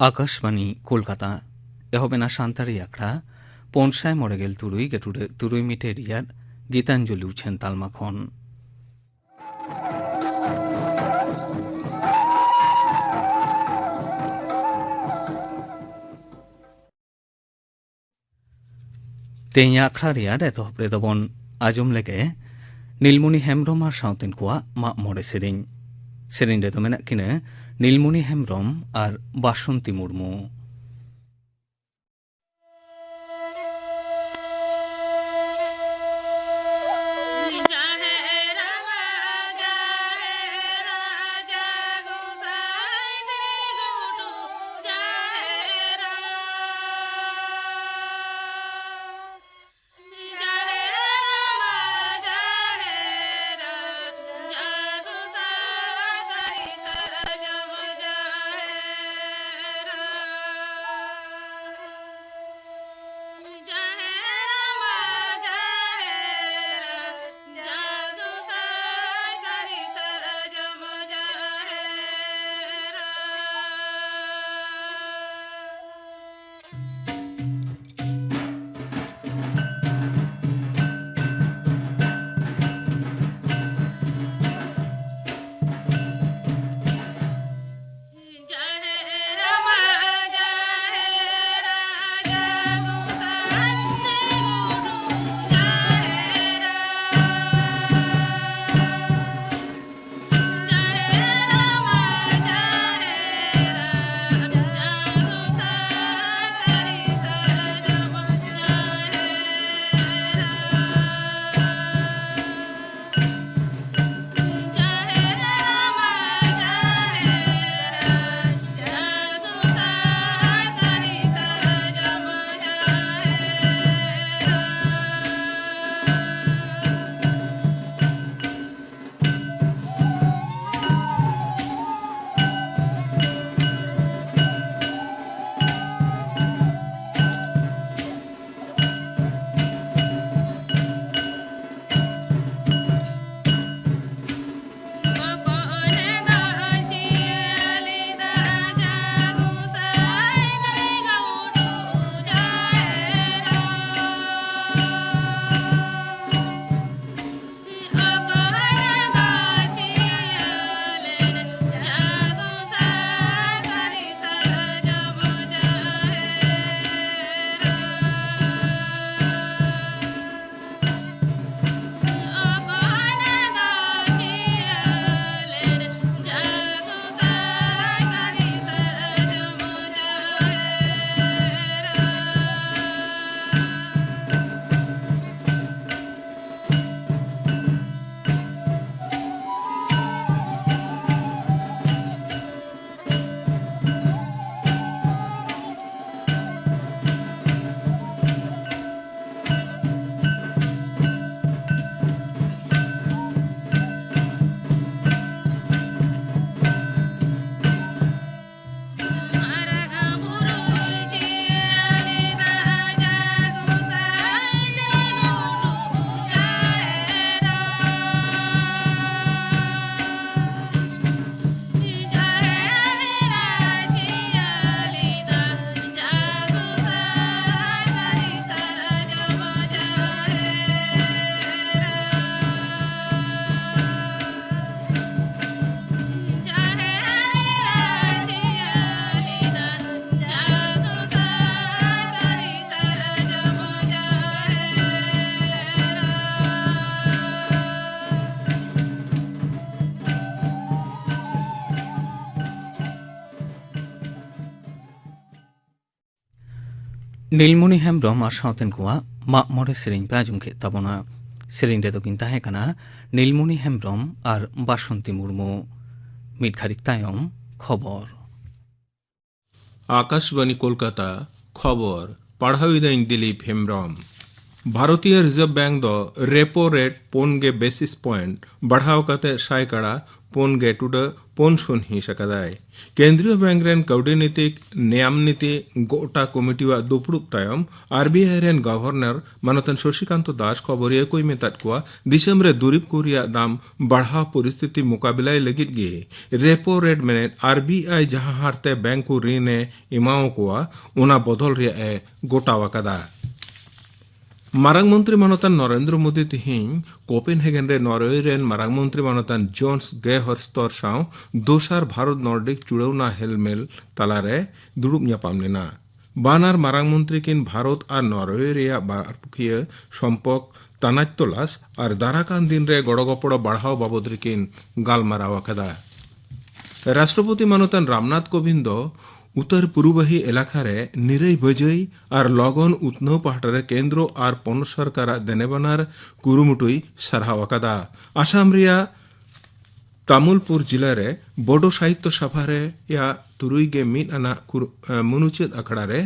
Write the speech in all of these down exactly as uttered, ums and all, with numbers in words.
ᱟᱠᱟᱥᱵᱟᱱᱤ ᱠᱳᱞᱠᱟᱛᱟ᱾ ᱮᱦᱚᱵ ᱮᱱᱟ ᱥᱟᱱᱛᱟᱲᱤ ᱟᱠᱷᱲᱟ ᱯᱩᱱ ᱥᱟᱭ ᱢᱚᱬᱮ ᱜᱮᱞ ᱛᱩᱨᱩᱭ ᱜᱮᱴᱩᱰᱟᱹ ᱛᱩᱨᱩᱭ ᱢᱤᱴᱟᱨ ᱨᱮᱭᱟᱜ ᱜᱤᱛᱟᱧᱡᱚᱞᱤ ᱩᱪᱷᱟᱹᱱ ᱛᱟᱞᱢᱟ ᱠᱷᱚᱱ᱾ ᱛᱮᱦᱮᱧᱟᱜ ᱟᱠᱷᱲᱟ ᱨᱮᱭᱟᱜ ᱮᱛᱚᱦᱚᱵ ᱨᱮᱫᱚ ᱵᱚᱱ ᱟᱸᱡᱚᱢ ᱞᱮᱜᱮ ᱱᱤᱞᱢᱩᱱᱤ ᱦᱮᱢᱵᱽᱨᱚᱢ ᱟᱨ ᱥᱟᱶᱛᱮᱱ ᱠᱚᱣᱟᱜ ᱢᱟᱜ ᱢᱚᱬᱮ ᱥᱮᱨᱮᱧ᱾ ᱥᱮᱨᱮᱧ ᱨᱮᱫᱚ ᱢᱮᱱᱟᱜ ᱠᱤᱱᱟ ᱱᱤᱞᱢᱩᱱᱤ ᱦᱮᱢᱵᱽᱨᱚᱢ ᱟᱨ ᱵᱟᱥᱚᱱᱛᱤ ᱢᱩᱨᱢᱩ᱾ ᱱᱤᱞᱢᱩᱱᱤ ᱦᱮᱢᱵᱽᱨᱚᱢ ᱟᱨ ᱥᱟᱶᱛᱮᱱ ᱠᱚᱣᱟᱜ ᱢᱟᱜ ᱢᱚᱬᱮ ᱥᱮᱨᱮᱧ ᱯᱮ ᱟᱸᱡᱚᱢ ᱠᱮᱫ ᱛᱟᱵᱚᱱᱟ᱾ ᱥᱮᱨᱮᱧ ᱨᱮᱫᱚ ᱠᱤᱱ ᱛᱟᱦᱮᱸ ᱠᱟᱱᱟ ᱱᱤᱞᱢᱩᱱᱤ ᱦᱮᱢᱵᱽᱨᱚᱢ ᱟᱨ ᱵᱟᱥᱚᱱᱛᱤ ᱢᱩᱨᱢᱩ᱾ ᱢᱤᱫ ᱜᱷᱟᱹᱲᱤᱡ ᱛᱟᱭᱚᱢ ᱠᱷᱚᱵᱚᱨ᱾ ᱟᱠᱟᱥᱵᱟᱱᱤ ᱠᱳᱞᱠᱟᱛᱟ, ᱠᱷᱚᱵᱚᱨ ᱯᱟᱲᱦᱟᱣᱤᱫᱟᱹᱧ ᱫᱤᱞᱤᱯ ᱦᱮᱢᱵᱽᱨᱚᱢ᱾ ᱵᱷᱟᱨᱚᱛᱤᱭᱚ ᱨᱤᱡᱟᱨᱵᱷ ᱵᱮᱝᱠ ᱫᱚ ᱨᱮᱯᱳ ᱨᱮᱴ ᱯᱩᱱ ᱜᱮ ᱵᱮᱥᱤᱥ ᱯᱚᱭᱮᱱᱴ ᱵᱟᱲᱦᱟᱣ ᱠᱟᱛᱮ ᱥᱟᱭᱠᱟᱲᱟ ᱯᱩᱱ ᱜᱮ ᱴᱩᱰᱟᱹ ᱯᱩᱱ ᱥᱩᱱ ᱦᱤᱸᱥ ᱟᱠᱟᱫᱟᱭ᱾ ᱠᱮᱱᱫᱨᱤᱭᱚ ᱵᱮᱝᱠ ᱨᱮᱱ ᱠᱟᱹᱣᱰᱤ ᱱᱤᱛᱤ ᱱᱮᱭᱟᱢ ᱱᱤᱛᱤ ᱜᱚᱴᱟ ᱠᱚᱢᱤᱴᱤᱣᱟᱜ ᱫᱩᱯᱲᱩᱵ ᱛᱟᱭᱚᱢ ᱟᱨ ᱵᱤ ᱟᱭ ᱨᱮᱱ ᱜᱚᱵᱷᱚᱨᱱᱚᱨ ᱢᱟᱱᱚᱛᱟᱱ ᱥᱚᱥᱤᱠᱟᱱᱛᱚ ᱫᱟᱥ ᱠᱷᱚᱵᱚᱨᱤᱭᱟᱹ ᱠᱚᱭ ᱢᱮᱛᱟᱫ ᱠᱚᱣᱟ, ᱫᱤᱥᱚᱢ ᱨᱮ ᱫᱩᱨᱤᱵ ᱠᱚ ᱨᱮᱭᱟᱜ ᱫᱟᱢ ᱵᱟᱲᱦᱟᱣ ᱯᱚᱨᱤᱥᱛᱷᱤᱛᱤ ᱢᱩᱠᱟᱵᱤᱞᱟᱭ ᱞᱟᱹᱜᱤᱫ ᱜᱮ ᱨᱮᱯᱳ ᱨᱮᱴ ᱢᱮᱱᱮᱫ ᱟᱨ ᱵᱤ ᱟᱭ ᱡᱟᱦᱟᱸ ᱦᱟᱨᱛᱮ ᱵᱮᱝᱠ ᱠᱚ ᱨᱤᱱ ᱮ ᱮᱢᱟᱣ ᱠᱚᱣᱟ, ᱚᱱᱟ ᱵᱚᱫᱚᱞ ᱨᱮᱭᱟᱜ ᱮ ᱜᱚᱴᱟᱣ ᱟᱠᱟᱫᱟ᱾ ᱢᱟᱨᱟᱝ ᱢᱚᱱᱛᱨᱤ ᱢᱟᱱᱚᱛᱟᱱ ᱱᱚᱨᱮᱱᱫᱨᱚ ᱢᱳᱫᱤ ᱛᱤᱦᱤᱧ ᱠᱳᱯᱮᱱᱦᱮᱜᱮᱱ ᱨᱮ ᱱᱚᱨᱣᱮ ᱨᱮᱱ ᱢᱟᱨᱟᱝ ᱢᱚᱱᱛᱨᱤ ᱢᱟᱱᱚᱛᱟᱱ ᱡᱳᱱᱥ ᱜᱮ ᱦᱚᱨᱥᱛᱚᱨ ᱥᱟᱶ ᱫᱚᱥᱟᱨ ᱵᱷᱟᱨᱚᱛ ᱱᱚᱨᱰᱤᱠ ᱪᱩᱲᱟᱹᱣᱱᱟ ᱦᱮᱞᱢᱮᱞ ᱛᱟᱞᱟᱨᱮ ᱫᱩᱲᱩᱵ ᱧᱟᱯᱟᱢ ᱞᱮᱱᱟ᱾ ᱵᱟᱱᱟᱨ ᱢᱟᱨᱟᱝ ᱢᱚᱱᱛᱨᱤ ᱠᱤᱱ ᱵᱷᱟᱨᱚᱛ ᱟᱨ ᱱᱚᱨᱣᱮ ᱨᱮᱭᱟᱜ ᱵᱟᱨᱯᱩᱠᱷᱤᱭᱟᱹ ᱥᱚᱢᱯᱚᱨᱠ ᱛᱟᱱᱟᱪ ᱛᱚᱞᱟᱥ ᱟᱨ ᱫᱟᱨᱟᱠᱟᱱ ᱫᱤᱱ ᱨᱮ ᱜᱚᱲᱚ ᱜᱚᱯᱚᱲᱚ ᱵᱟᱲᱦᱟᱣ ᱵᱟᱵᱚᱫ ᱨᱮᱠᱤᱱ ᱜᱟᱞᱢᱟᱨᱟᱣ ᱟᱠᱟᱫᱟ᱾ ᱨᱟᱥᱴᱨᱚᱯᱚᱛᱤ ᱢᱟᱱᱚᱛᱟᱱ ᱨᱟᱢᱱᱟᱛᱷ ᱠᱳᱵᱤᱱᱫ ᱫᱚ ᱩᱛᱟᱹᱨ ᱯᱩᱨᱩᱵᱟᱹᱦᱤ ᱮᱞᱟᱠᱟ ᱨᱮ ᱱᱤᱨᱟᱹᱭ ᱵᱟᱹᱡᱟᱹᱭ ᱟᱨ ᱞᱚᱜᱚᱱ ᱩᱛᱱᱟᱹᱣ ᱯᱟᱦᱴᱟ ᱨᱮ ᱠᱮᱱᱫᱨᱚ ᱟᱨ ᱯᱚᱱᱚᱛ ᱥᱚᱨᱠᱟᱨᱟᱜ ᱫᱮᱱᱮᱵᱟᱱᱟᱨ ᱠᱩᱨᱩᱢᱩᱴᱩᱭ ᱥᱟᱨᱦᱟᱣ ᱟᱠᱟᱫᱟ᱾ ᱟᱥᱟᱢ ᱨᱮᱭᱟᱜ ᱛᱟᱢᱩᱞᱯᱩᱨ ᱡᱤᱞᱟ ᱨᱮ ᱵᱳᱰᱳ ᱥᱟᱦᱤᱛᱭᱚ ᱥᱚᱵᱷᱟ ᱨᱮᱭᱟᱜ ᱛᱩᱨᱩᱭ ᱜᱮ ᱢᱤᱫ ᱟᱱᱟᱜ ᱠᱩᱨ-, ᱮ, ᱢᱩᱱᱩᱪᱟᱹᱫ ᱟᱠᱷᱲᱟ ᱨᱮ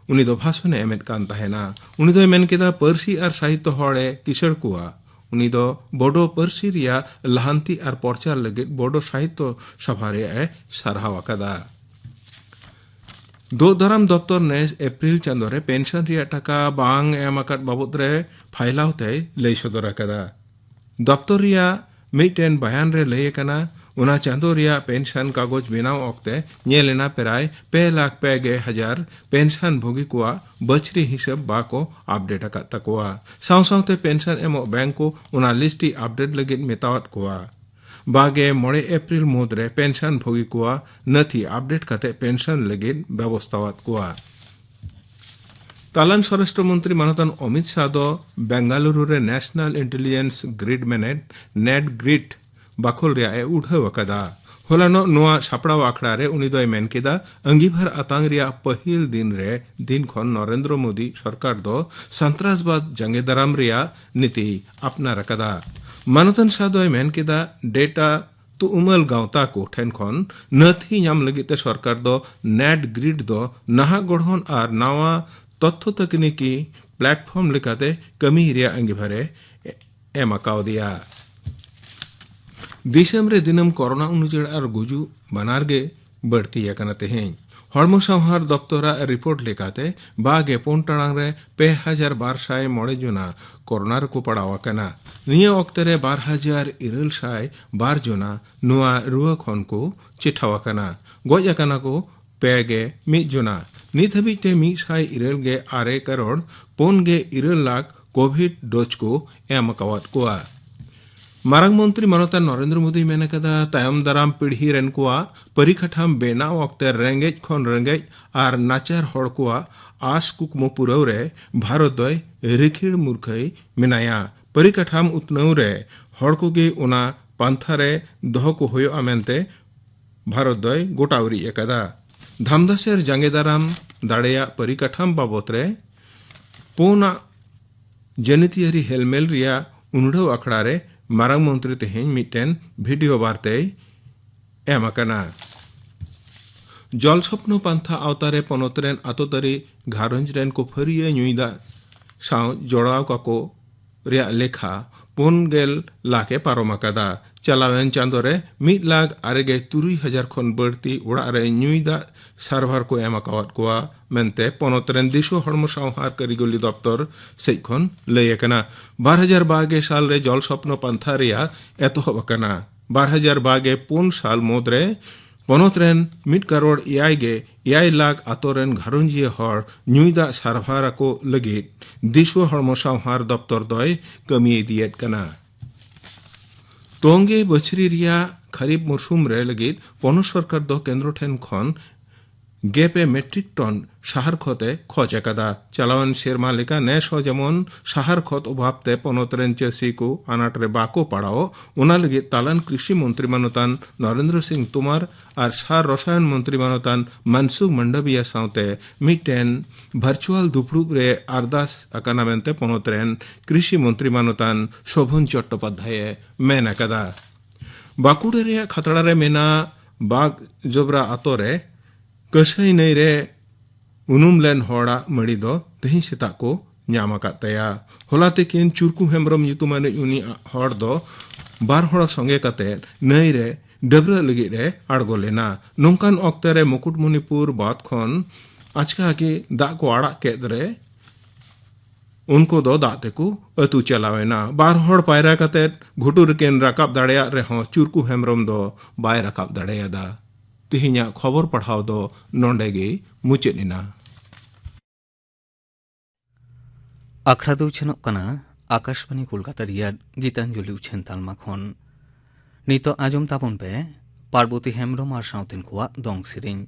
ᱩᱱᱤ ᱫᱚ ᱵᱷᱟᱥᱚᱱ ᱮ ᱮᱢᱮᱫ ᱠᱟᱱ ᱛᱟᱦᱮᱱᱟ᱾ ᱩᱱᱤ ᱫᱚᱭ ᱢᱮᱱ ᱠᱮᱫᱟ, ᱯᱟᱹᱨᱥᱤ ᱟᱨ ᱥᱟᱦᱤᱛᱭᱚ ᱦᱚᱲ ᱮ ᱠᱤᱥᱟᱹᱬ ᱠᱚᱣᱟ᱾ ᱩᱱᱤ ᱫᱚ ᱵᱳᱰᱳ ᱯᱟᱹᱨᱥᱤ ᱨᱮᱭᱟᱜ ᱞᱟᱦᱟᱱᱛᱤ ᱟᱨ ᱯᱚᱨᱪᱟᱨ ᱞᱟᱹᱜᱤᱫ ᱵᱳᱰᱳ ᱥᱟᱦᱤᱛᱭᱚ ᱥᱚᱵᱷᱟ ᱨᱮᱭᱟᱜ ᱮ ᱥᱟᱨᱦᱟᱣ ᱟᱠᱟᱫᱟ᱾ ᱫᱳᱜ ᱫᱟᱨᱟᱢ ᱫᱚᱯᱛᱚᱨ ᱱᱮᱥ ᱮᱯᱨᱤᱞ ᱪᱟᱸᱫᱳ ᱨᱮ ᱯᱮᱱᱥᱚᱱ ᱨᱮᱭᱟᱜ ᱴᱟᱠᱟ ᱵᱟᱝ ᱮᱢ ᱟᱠᱟᱫ ᱵᱟᱵᱚᱫ ᱨᱮ ᱯᱷᱟᱭᱞᱟᱣ ᱛᱮᱭ ᱞᱟᱹᱭ ᱥᱚᱫᱚᱨ ᱟᱠᱟᱫᱟ᱾ ᱫᱚᱯᱛᱚᱨ ᱨᱮᱭᱟᱜ ᱢᱤᱫᱴᱮᱱ ᱵᱟᱭᱟᱱ ᱨᱮ ᱞᱟᱹᱭ ᱟᱠᱟᱱᱟ, ᱚᱱᱟ ᱪᱟᱸᱫᱳ ᱨᱮᱭᱟᱜ ᱯᱮᱱᱥᱚᱱ ᱠᱟᱜᱚᱡᱽ ᱵᱮᱱᱟᱣ ᱚᱠᱛᱮ ᱧᱮᱞ ᱮᱱᱟ ᱯᱨᱟᱭ ᱯᱮ ᱞᱟᱠᱷ ᱯᱮ ᱜᱮ ᱦᱟᱡᱟᱨ ᱯᱮᱱᱥᱚᱱ ᱵᱷᱳᱜᱤ ᱠᱚᱣᱟᱜ ᱵᱟᱹᱪᱷᱨᱤ ᱦᱤᱥᱟᱹᱵ ᱵᱟᱠᱚ ᱟᱯᱰᱮᱴ ᱟᱠᱟᱫ ᱛᱟᱠᱚᱣᱟ᱾ ᱥᱟᱶ ᱥᱟᱶᱛᱮ ᱯᱮᱱᱥᱚᱱ ᱮᱢᱚᱜ ᱵᱮᱝᱠ ᱠᱚ ᱚᱱᱟ ᱞᱤᱥᱴ ᱤ ᱟᱯᱰᱮᱴ ᱞᱟᱹᱜᱤᱫ ᱢᱮᱛᱟᱣᱟᱫ ᱠᱚᱣᱟ᱾ ᱵᱟᱜᱮ ᱢᱚᱬᱮ ᱮᱯᱨᱤᱞ ᱢᱩᱫᱽᱨᱮ ᱯᱮᱱᱥᱚᱱ ᱵᱷᱳᱜᱤ ᱠᱚᱣᱟᱜ ᱱᱟᱹᱛᱷᱤ ᱟᱯᱰᱮᱴ ᱠᱟᱛᱮ ᱯᱮᱱᱥᱚᱱ ᱞᱟᱹᱜᱤᱫ ᱵᱮᱵᱚᱥᱛᱟᱣᱟᱫ ᱠᱚᱣᱟ᱾ ᱛᱟᱞᱟᱱ ᱥᱚᱨᱟᱥᱴᱨᱚ ᱢᱚᱱᱛᱨᱤ ᱢᱟᱱᱚᱛᱟᱱ ᱚᱢᱤᱛ ᱥᱟᱦ ᱫᱚ ᱵᱮᱝᱜᱟᱞᱩᱨᱩ ᱨᱮ ᱱᱮᱥᱱᱟᱞ ᱤᱱᱴᱮᱞᱤᱡᱮᱱᱥ ᱜᱨᱤᱰ ᱢᱮᱱᱮᱴ, ᱱᱮᱴ ᱜᱨᱤᱰ, ᱵᱟᱠᱷᱳᱞ ᱨᱮᱭᱟᱜ ᱮ ᱩᱰᱷᱟᱹᱣ ᱟᱠᱟᱫᱟ᱾ ᱦᱚᱞᱟᱱᱚᱜ ᱱᱚᱣᱟ ᱥᱟᱯᱲᱟᱣ ᱟᱠᱷᱲᱟ ᱨᱮ ᱩᱱᱤ ᱫᱚᱭ ᱢᱮᱱ ᱠᱮᱫᱟ, ᱟᱺᱜᱤᱵᱷᱟᱨ ᱟᱛᱟᱝ ᱨᱮᱭᱟᱜ ᱯᱟᱹᱦᱤᱞ ᱫᱤᱱ ᱨᱮ ᱫᱤᱱ ᱠᱷᱚᱱ ᱱᱚᱨᱮᱱᱫᱨᱚ ᱢᱳᱫᱤ ᱥᱚᱨᱠᱟᱨ ᱫᱚ ᱥᱚᱱᱛᱨᱟᱥᱵᱟᱫ ᱡᱟᱸᱜᱮ ᱫᱟᱨᱟᱢ ᱨᱮᱭᱟᱜ ᱱᱤᱛᱤ ᱟᱯᱱᱟᱨ ᱟᱠᱟᱫᱟ᱾ ᱢᱟᱱᱚᱛᱟᱱ ᱥᱟᱦ ᱫᱚᱭ ᱢᱮᱱ ᱠᱮᱫᱟ, ᱰᱮᱴᱟ ᱛᱩᱢᱟᱹᱞ ᱜᱟᱶᱛᱟ ᱠᱚ ᱴᱷᱮᱱ ᱠᱷᱚᱱ ᱱᱟᱹᱛᱷᱤ ᱧᱟᱢ ᱞᱟᱹᱜᱤᱫ ᱛᱮ ᱥᱚᱨᱠᱟᱨ ᱫᱚ ᱱᱮᱴ ᱜᱨᱤᱰ ᱫᱚ ᱱᱟᱦᱟᱜ ᱜᱚᱲᱦᱚᱱ ᱟᱨ ᱱᱟᱣᱟ ᱛᱚᱛᱛᱷᱚ ᱛᱟᱹᱠᱱᱤᱠᱤ ᱯᱞᱟᱴᱯᱷᱚᱨᱢ ᱞᱮᱠᱟᱛᱮ ᱠᱟᱹᱢᱤ ᱨᱮᱭᱟᱜ ᱟᱸᱜᱤᱵᱷᱟᱨᱮ ᱮᱢ ᱟᱠᱟᱣᱫᱮᱭᱟ᱾ ᱫᱤᱥᱚᱢ ᱨᱮ ᱫᱤᱱᱟᱹᱢ ᱠᱚᱨᱳᱱᱟ ᱩᱱᱩᱡᱟᱹᱲ ᱟᱨ ᱜᱩᱡᱩᱜ ᱵᱟᱱᱟᱨ ᱜᱮ ᱵᱟᱹᱲᱛᱤ ᱟᱠᱟᱱᱟ ᱛᱮᱦᱮᱧ᱾ ᱦᱚᱲᱢᱚ ᱥᱟᱶᱦᱟᱨ ᱫᱚᱯᱛᱚᱨᱟᱜ ᱨᱤᱯᱳᱨᱴ ᱞᱮᱠᱟᱛᱮ, ᱵᱟᱜᱮ ᱯᱩᱱ ᱴᱟᱲᱟᱝ ᱨᱮ ᱯᱮ ᱦᱟᱡᱟᱨ ᱵᱟᱨ ᱥᱟᱭ ᱢᱚᱬᱮ ᱡᱚᱱᱟ ᱠᱚᱨᱳᱱᱟ ᱨᱮᱠᱚ ᱯᱟᱲᱟᱣ ᱟᱠᱟᱱᱟ᱾ ᱱᱤᱭᱟᱹ ᱚᱠᱛᱮ ᱨᱮ ᱵᱟᱨ ᱦᱟᱡᱟᱨ ᱤᱨᱟᱹᱞ ᱥᱟᱭ ᱵᱟᱨ ᱡᱚᱱᱟ ᱱᱚᱣᱟ ᱨᱩᱣᱟᱹ ᱠᱷᱚᱱ ᱠᱚ ᱪᱮᱴᱷᱟᱣ ᱟᱠᱟᱱᱟ᱾ ᱜᱚᱡ ᱟᱠᱟᱱᱟ ᱠᱚ ᱯᱮ ᱜᱮ ᱢᱤᱫ ᱡᱚᱱᱟ᱾ ᱱᱤᱛ ᱦᱟᱹᱵᱤᱡ ᱛᱮ ᱢᱤᱫ ᱥᱟᱭ ᱤᱨᱟᱹᱞ ᱜᱮ ᱟᱨᱮ ᱠᱟᱨᱳᱲ ᱯᱩᱱ ᱜᱮ ᱤᱨᱟᱹᱞ ᱞᱟᱠᱷ ᱠᱳᱵᱷᱤᱰ ᱰᱳᱡᱽ ᱠᱚ ᱮᱢ ᱟᱠᱟᱣᱟᱫ ᱠᱚᱣᱟ᱾ ᱢᱟᱨᱟᱝ ᱢᱚᱱᱛᱨᱤ ᱢᱟᱱᱚᱛᱟᱱ ᱱᱚᱨᱮᱱᱫᱨᱚ ᱢᱳᱫᱤᱭ ᱢᱮᱱ ᱟᱠᱟᱫᱟ, ᱛᱟᱭᱚᱢ ᱫᱟᱨᱟᱢ ᱯᱤᱲᱦᱤ ᱨᱮᱱ ᱠᱚᱣᱟᱜ ᱯᱚᱨᱤᱠᱟᱴᱷᱟᱢ ᱵᱮᱱᱟᱣ ᱚᱠᱛᱮ ᱨᱮᱸᱜᱮᱡ ᱠᱷᱚᱱ ᱨᱮᱸᱜᱮᱡ ᱟᱨ ᱱᱟᱪᱟᱨ ᱦᱚᱲ ᱠᱚᱣᱟᱜ ᱟᱥ ᱠᱩᱠᱢᱩ ᱯᱩᱨᱟᱹᱣ ᱨᱮ ᱵᱷᱟᱨᱚᱛ ᱫᱚᱭ ᱨᱤᱠᱷᱤᱲ ᱢᱩᱨᱠᱷᱟᱹᱭ ᱢᱮᱱᱟᱭᱟ᱾ ᱯᱚᱨᱤᱠᱟᱴᱷᱟᱢ ᱩᱛᱱᱟᱹᱣ ᱨᱮ ᱦᱚᱲ ᱠᱚᱜᱮ ᱚᱱᱟ ᱯᱟᱱᱛᱷᱟ ᱨᱮ ᱫᱚᱦᱚ ᱠᱚ ᱦᱩᱭᱩᱜᱼᱟ ᱢᱮᱱᱛᱮ ᱵᱷᱟᱨᱚᱛ ᱫᱚᱭ ᱜᱚᱴᱟ ᱩᱨᱤᱡ ᱟᱠᱟᱫᱟ᱾ ᱫᱷᱟᱢᱫᱟᱥᱮᱨ ᱡᱟᱸᱜᱮ ᱫᱟᱨᱟᱢ ᱫᱟᱲᱮᱭᱟᱜ ᱯᱚᱨᱤᱠᱟᱴᱷᱟᱢ ᱵᱟᱵᱚᱛ ᱨᱮ ᱯᱩᱱᱟᱜ ᱡᱟᱹᱱᱤᱛᱤᱭᱟᱹᱨᱤ ᱦᱮᱞᱢᱮᱞ ᱨᱮᱭᱟᱜ ᱩᱱᱰᱷᱟᱹᱣ ᱟᱠᱷᱲᱟ ᱨᱮ ᱢᱟᱨᱟᱝ ᱢᱚᱱᱛᱨᱤ ᱛᱮᱦᱮᱧ ᱢᱤᱫᱴᱮᱱ ᱵᱷᱤᱰᱤᱭᱳ ᱵᱟᱨᱛᱟᱭ ᱮᱢ ᱟᱠᱟᱱᱟ᱾ ᱡᱚᱞ ᱥᱚᱯᱱᱚ ᱯᱟᱱᱛᱷᱟ ᱟᱣᱛᱟ ᱨᱮ ᱯᱚᱱᱚᱛ ᱨᱮᱱ ᱟᱛᱳ ᱛᱟᱹᱨᱤ ᱜᱷᱟᱨᱚᱸᱡᱽ ᱨᱮᱱ ᱠᱚ ᱯᱷᱟᱹᱨᱤᱭᱟᱹ ᱧᱩᱭ ᱫᱟᱜ ᱥᱟᱶ ᱡᱚᱲᱟᱣ ᱠᱟᱠᱚ ᱨᱮᱭᱟᱜ ᱞᱮᱠᱷᱟ ᱯᱩᱱ ᱜᱮᱞ ᱞᱟᱠᱷ ᱮ ᱯᱟᱨᱚᱢ ᱟᱠᱟᱫᱟ᱾ ᱪᱟᱞᱟᱣᱮᱱ ᱪᱟᱸᱫᱳ ᱨᱮ ᱢᱤᱫ ᱞᱟᱠᱷ ᱟᱨᱮ ᱜᱮᱞ ᱛᱩᱨᱩᱭ ᱦᱟᱡᱟᱨ ᱠᱷᱚᱱ ᱵᱟᱹᱲᱛᱤ ᱚᱲᱟᱜ ᱨᱮ ᱧᱩᱭ ᱫᱟᱜ ᱥᱟᱨᱵᱷᱟᱨ ᱠᱚ ᱮᱢ ᱟᱠᱟᱣᱟᱫ ᱠᱚᱣᱟ ᱢᱮᱱᱛᱮ ᱯᱚᱱᱚᱛ ᱨᱮᱱ ᱫᱤᱥᱩᱣᱟᱹ ᱦᱚᱲᱢᱚ ᱥᱟᱶᱦᱟᱨ ᱠᱟᱹᱨᱤᱜᱚᱞᱤ ᱫᱚᱯᱛᱚᱨ ᱥᱮᱡ ᱠᱷᱚᱱ ᱞᱟᱹᱭ ᱟᱠᱟᱱᱟ᱾ ᱵᱟᱨ ᱦᱟᱡᱟᱨ ᱵᱟᱜᱮ ᱥᱟᱞ ᱨᱮ ᱡᱚᱞ ᱥᱚᱯᱱᱚ ᱯᱟᱱᱛᱷᱟ ᱨᱮᱭᱟᱜ ᱮᱛᱚᱦᱚᱵ ᱟᱠᱟᱱᱟ᱾ ᱵᱟᱨ ᱦᱟᱡᱟᱨ ᱵᱟᱜᱮ ᱯᱩᱱ ᱥᱟᱞ ᱢᱩᱫᱽ ᱨᱮ ᱯᱚᱱᱚᱛ ᱨᱮᱱ ᱢᱤᱫ ᱠᱟᱨᱳᱲ ᱮᱭᱟᱭ ᱜᱮ ᱮᱭᱟᱭ ᱞᱟᱠᱷ ᱟᱛᱳ ᱨᱮᱱ ᱜᱷᱟᱨᱚᱸᱡᱤᱭᱟᱹ ᱦᱚᱲ ᱧᱩᱭ ᱫᱟᱜ ᱥᱟᱨᱵᱷᱟᱨ ᱟᱠᱚ ᱞᱟᱹᱜᱤᱫ ᱫᱤᱥᱩᱣᱟᱹ ᱦᱚᱲᱢᱚ ᱥᱟᱶᱦᱟᱨ ᱫᱚᱯᱛᱚᱨ ᱫᱚᱭ ᱠᱟᱹᱢᱤ ᱤᱫᱤᱭᱮᱫ ᱠᱟᱱᱟ᱾ ᱛᱚᱝᱜᱮ ᱵᱟᱹᱪᱷᱨᱤ ᱨᱮᱭᱟᱜ ᱠᱷᱟᱨᱤᱯ ᱢᱩᱨᱥᱩᱢ ᱨᱮ ᱞᱟᱹᱜᱤᱫ ᱯᱚᱱᱚᱛ ᱥᱚᱨᱠᱟᱨ ᱫᱚ ᱠᱮᱱᱫᱨᱚ ᱴᱷᱮᱱ ᱠᱷᱚᱱ ᱜᱮᱞ ᱯᱮ ᱢᱮᱴᱨᱤᱠ ᱴᱚᱱ ᱥᱟᱦᱟᱨ ᱠᱷᱚᱛ ᱮ ᱠᱷᱚᱡ ᱟᱠᱟᱫᱟ᱾ ᱪᱟᱞᱟᱣᱮᱱ ᱥᱮᱨᱢᱟ ᱞᱮᱠᱟ ᱱᱮᱥ ᱦᱚᱸ ᱡᱮᱢᱚᱱ ᱥᱟᱦᱟᱨ ᱠᱷᱚᱛ ᱚᱵᱷᱟᱵ ᱛᱮ ᱯᱚᱱᱚᱛ ᱨᱮᱱ ᱪᱟᱹᱥᱤ ᱠᱚ ᱟᱱᱟᱴ ᱨᱮ ᱵᱟᱠᱚ ᱯᱟᱲᱟᱣᱜ, ᱚᱱᱟ ᱞᱟᱹᱜᱤᱫ ᱛᱟᱞᱟᱱ ᱠᱨᱤᱥᱤ ᱢᱚᱱᱛᱨᱤ ᱢᱟᱱᱚᱛᱟᱱ ᱱᱚᱨᱮᱱᱫᱨᱚ ᱥᱤᱝ ᱛᱳᱢᱟᱨ ᱟᱨ ᱥᱟᱨ ᱨᱚᱥᱟᱭᱚᱱ ᱢᱚᱱᱛᱨᱤ ᱢᱟᱱᱚᱛᱟᱱ ᱢᱟᱱᱥᱩᱠᱷ ᱢᱟᱱᱰᱟᱵᱤᱭᱟ ᱥᱟᱶᱛᱮ ᱢᱤᱫᱴᱮᱱ ᱵᱷᱟᱨᱪᱩᱣᱟᱞ ᱫᱩᱯᱲᱩᱵ ᱨᱮ ᱟᱨᱫᱟᱥ ᱟᱠᱟᱱᱟ ᱢᱮᱱᱛᱮ ᱯᱚᱱᱚᱛ ᱨᱮᱱ ᱠᱨᱤᱥᱤ ᱢᱚᱱᱛᱨᱤ ᱢᱟᱱᱚᱛᱟᱱ ᱥᱳᱵᱷᱚᱱ ᱪᱚᱴᱴᱳᱯᱟᱫᱽᱫᱷᱟᱭ ᱮ ᱢᱮᱱ ᱟᱠᱟᱫᱟ᱾ ᱵᱟᱸᱠᱩᱲᱟ ᱨᱮᱭᱟᱜ ᱠᱷᱟᱛᱲᱟ ᱨᱮ ᱢᱮᱱᱟᱜ ᱵᱟᱜᱽ ᱡᱚᱵᱽᱨᱟ ᱟᱛᱳ ᱨᱮ ᱠᱟᱹᱥᱟᱹᱭ ᱱᱟᱹᱭ ᱨᱮ ᱩᱱᱩᱢ ᱞᱮᱱ ᱦᱚᱲᱟᱜ ᱢᱟᱹᱲᱤ ᱫᱚ ᱛᱮᱦᱮᱧ ᱥᱮᱛᱟᱜ ᱠᱚ ᱧᱟᱢ ᱟᱠᱟᱫ ᱛᱟᱭᱟ᱾ ᱦᱚᱞᱟ ᱛᱤᱠᱤᱱ ᱪᱩᱨᱠᱩ ᱦᱮᱢᱵᱨᱚᱢ ᱧᱩᱛᱩᱢᱟᱱᱤᱡ ᱩᱱᱤ ᱦᱚᱲ ᱫᱚ ᱵᱟᱨ ᱦᱚᱲ ᱥᱚᱸᱜᱮ ᱠᱟᱛᱮ ᱱᱟᱹᱭ ᱨᱮ ᱰᱟᱹᱵᱽᱨᱟᱹᱜ ᱞᱟᱹᱜᱤᱫ ᱮ ᱟᱬᱜᱚ ᱞᱮᱱᱟ᱾ ᱱᱚᱝᱠᱟᱱ ᱚᱠᱛᱮ ᱨᱮ ᱢᱩᱠᱩᱴᱢᱚᱱᱤᱯᱩᱨ ᱵᱟᱸᱫᱷ ᱠᱷᱚᱱ ᱟᱪᱠᱟ ᱜᱮ ᱫᱟᱜ ᱠᱚ ᱟᱲᱟᱜ ᱠᱮᱫ ᱨᱮ ᱩᱱᱠᱩ ᱫᱚ ᱫᱟᱜ ᱛᱮᱠᱚ ᱟᱹᱛᱩ ᱪᱟᱞᱟᱣ ᱮᱱᱟ᱾ ᱵᱟᱨ ᱦᱚᱲ ᱯᱟᱭᱨᱟ ᱠᱟᱛᱮ ᱜᱷᱩᱴᱩ ᱨᱮᱠᱤᱱ ᱨᱟᱠᱟᱵ ᱫᱟᱲᱮᱭᱟᱜ ᱨᱮᱦᱚᱸ ᱪᱩᱨᱠᱩ ᱦᱮᱢᱵᱨᱚᱢ ᱫᱚ ᱵᱟᱭ ᱨᱟᱠᱟᱵ ᱫᱟᱲᱮᱭᱟᱫᱟ᱾ ᱛᱮᱦᱮᱧᱟᱜ ᱠᱷᱚᱵᱚᱨ ᱯᱟᱲᱦᱟᱣ ᱫᱚ ᱱᱚᱰᱮ ᱜᱮ ᱢᱩᱪᱟᱹᱫ ᱮᱱᱟ᱾ ᱟᱠᱷᱲᱟ ᱫᱚ ᱩᱪᱷᱟᱹᱱᱚᱜ ᱠᱟᱱᱟ ᱟᱠᱟᱥᱵᱟᱱᱤ ᱠᱳᱞᱠᱟᱛᱟ ᱨᱮᱭᱟᱜ ᱜᱤᱛᱟᱧᱡᱚᱞᱤ ᱩᱪᱷᱟᱹᱱ ᱛᱟᱞᱢᱟ ᱠᱷᱚᱱ᱾ ᱱᱤᱛᱚᱜ ᱟᱸᱡᱚᱢ ᱛᱟᱵᱚᱱ ᱯᱮ ᱯᱟᱨᱵᱚᱛᱤ ᱦᱮᱢᱵᱨᱚᱢ ᱟᱨ ᱥᱟᱶᱛᱮᱱ ᱠᱚᱣᱟᱜ ᱫᱚᱝ ᱥᱮᱨᱮᱧ᱾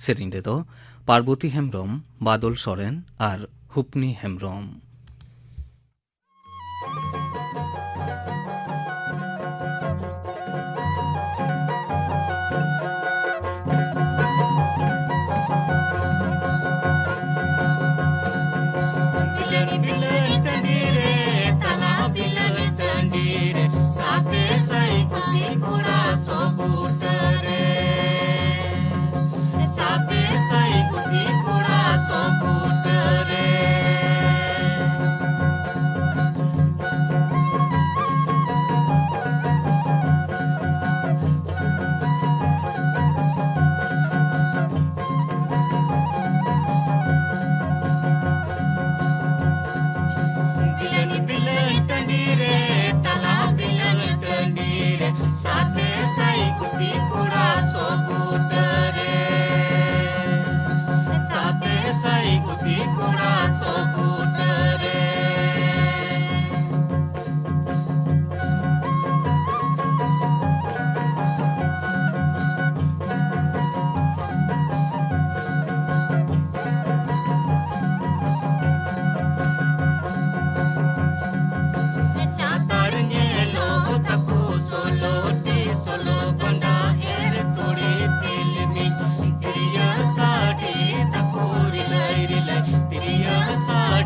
ᱥᱮᱨᱮᱧ ᱨᱮᱫᱚ ᱯᱟᱨᱵᱚᱛᱤ ᱦᱮᱢᱵᱨᱚᱢ, ᱵᱟᱫᱚᱞ ᱥᱚᱨᱮᱱ ᱟᱨ ᱦᱩᱯᱱᱤ ᱦᱮᱢᱵᱨᱚᱢ᱾ ᱵᱤᱞᱟᱹᱱ ᱵᱤᱞᱟᱹᱱ ᱴᱟᱺᱰᱤ ᱨᱮ, ᱛᱟᱞᱟ ᱵᱤᱞᱟᱹᱱ ᱴᱟᱺᱰᱤ ᱨᱮ, ᱥᱟᱛᱮ ᱥᱟᱭ ᱠᱩᱲᱤ ᱠᱚᱲᱟ ᱥᱚᱵᱩᱛᱟᱹ ᱨᱮ, ᱥᱟᱛᱮ ᱥᱟᱭ ᱠᱩᱲᱤ ᱠᱚᱲᱟ ᱥᱚᱵᱩᱛᱟᱹ ᱨᱮ᱾